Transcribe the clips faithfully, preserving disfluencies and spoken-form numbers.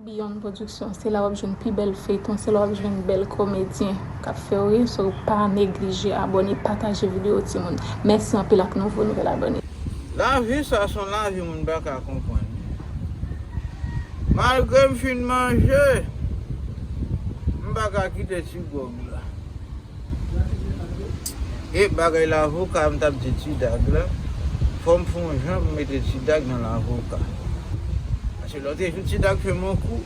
Beyond Production, se la w ap jwenn pi bèl feyton, se la w ap jwenn bèl komedyen k ap fè w ri, so pa neglije abòne, pataje videyo timoun. Mèsi anpil ak nouvo nouvèl abòne. Lavi sa se yon lavi moun pa ka konprann. Malgre m fin manje, m pa ka kite ti gwòg la. E bagay lavoka, m t ap di Ti Dag la, fò m fè yon jan pou m mete Ti Dag nan lavoka. Paske lòt jou Ti Dag fè m yon kou.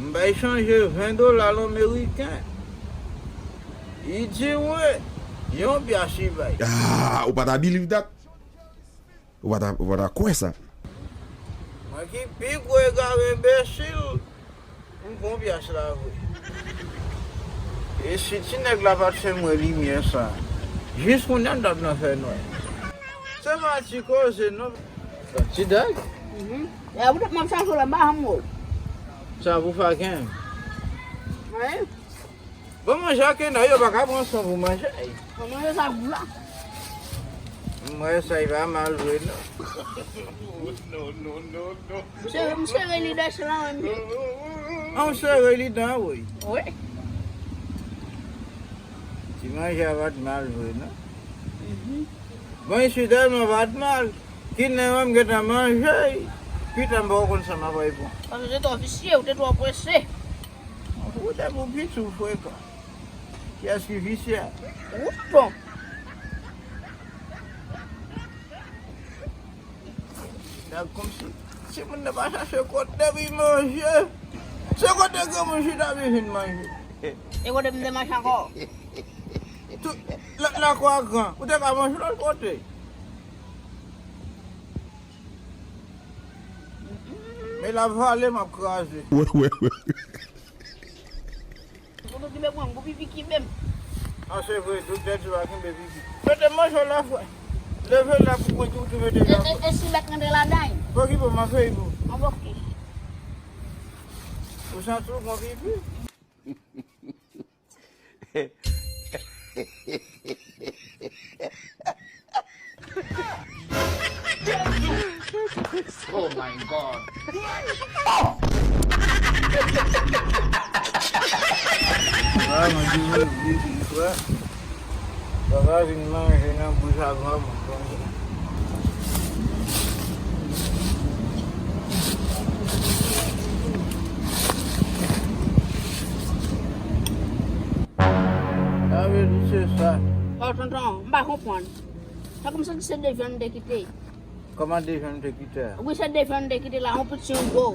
M bay chanje ven dola lanmeriken. Li di mwen, yon pyas li bay. Ah, ou pa ta believe that? Ou pa ta, ou pa ta kwè sa? Mwen ki pi gwo egare enbesil, m gon pyas la vre. E si ti nèg la pa t fè m wè limyè sa, jis kounye a m t ap nan fènwè. Se pa ti koze non. Ti Dag? Mhm. E ou t ap m ap chache w la, m pa janm wè w. Sa pou faken. Wi. Bon, manje ak kena, yo pa ka pran san pou manje. Bon, manje sa gou la. M wè sa, li pa mal vre, non. Non, non, non, non. M sere, m sere li dèch lan, menm. Ah, ou sere li dan, wi. Wi. Ti manje a pa t mal vre, non. Mhm. Bon, isi tèlman pa t mal. Kidnè mwen m gentan manje, pita m poko konn sa m ap bay pran. Paske ou te twò visye, ou te twò prese. Ou te pou piti ou frekan. Kiyès ki visye a? Ou bon. Nèg kòmsi, si moun nan pa chache kote depi manje, se kote granmoun chita vin vin manje. E kote m te manje ankò? Tout, la, lakwa gran, ou te ka manje lòt kote. Men l ap vale, m ap kraze. Wi, wi, wi. Kote w kenbe pran m pou pipi kenbe m. Ah, se vre, doktè di w pa kenbe pipi. Mete manchè w la, frè. Leve la pou mwen ki ou tou mete la. E, e, e si bèt rantre ladan l? Okipe w, m ap veye pou ou. An, oke. Ou santi w gon pipi? Oh my God. Ah, mwen di nou, li di frè. Papa vin manje nan bouch a granmoun konsa. Sa vle di se sa. Oh, tonton, m pa konprann. Sa kòmsi se de vyann m te kite. Kòman de vyann ou te kite a? Wi, se de vyann m te kite la, yon piti, yon gwo.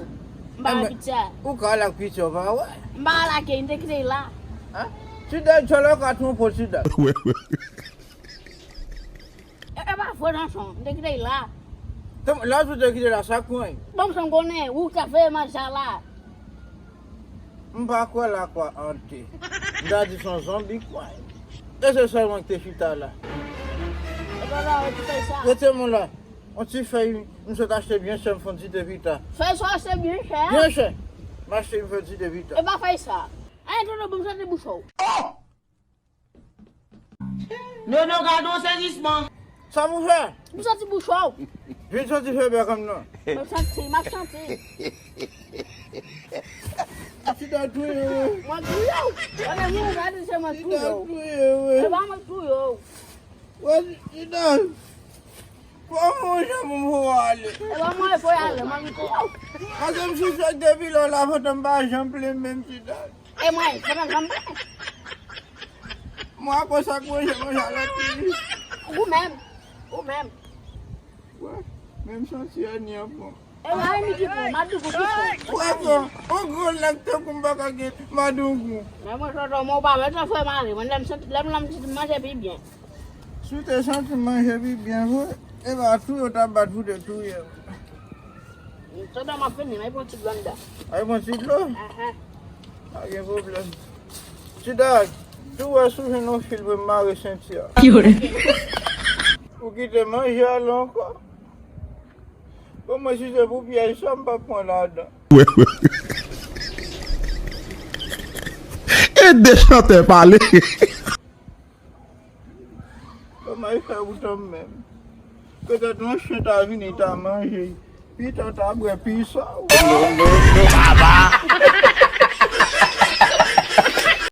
M pa wè piti a. Ou ka al ak piti a, ou pa wè? M pa al ak li, m te kite l la. Hen? Ti Dag, tchòlè ka twonpe w, Ti Dag. E, e pa vre, tonton, m te kite l la. Lòt ou te kite la, sa k pran l? Bon, m sanm konnen, ou ka fè manje a la. M pa kwè lakwa ante. M ta di se yon zonbi k pran l. E se sèl mwen ki te chita la. E pa la, ou te fè sa. Rete mwen la. Yon ti fèy, m sot achte byen chè, m fè yon ti te pita. Fèy sa achte byen chè? Byen chè. M achte, m fè yon ti te pita. E pa fèy sa. Ayen, tonton, bon, m santi bouch ou. Oh! Nono, gade yon sezisman. Sa pou fè? M santi bouch ou. Vin soti fè bèk an m nan. M ap santi, m ap santi. Ti Dag touye w. Mwen touye w. Mwen menm, mwen gade se mwen touye w. Ti Dag touye w. E pa mwen touye w. Wè, Ti Dag. Fò mwen jan pou m fè w ale. E pa mwen fè w ale, mwen touye w. Paske m sispèk depi lè w la, pandan m pa janm plenn menm, Ti Dag. E mwen, se menm jan m plen. Mwen, akoz sa k manje, manje a lòt peyi. Ou menm. Ou menm. Wè, menm santi a ni an pran. E mwen, ni ki pran, madougou ki pran. Wè, pran. On gwo nèg tankou m pa ka gen madougou. Men mwen, tonton, mwen, ou pa mèt fè m ale. Mwen, lè m santi, lè m, lè m santi m manje pi byen. Si w te santi m manje pi byen vre, e pa tou yo t ap bat pou te touye m. Tonton, m ap vini, m ap pran ti dlo anndan. Ay, pran ti dlo? Ahan. Pa gen pwoblèm. Ti Dag, tou wè si w jwenn yon fil pou m mare senti a. Ou kite manje a la ankò? Bon, mwen, si se pou pyèj sa, m p ap pran ladan. E de chantè pale. Kòman e fè ou tanm menm? Petèt yon chen ta vini, ta manje. Pita w ta bwè pi sa w.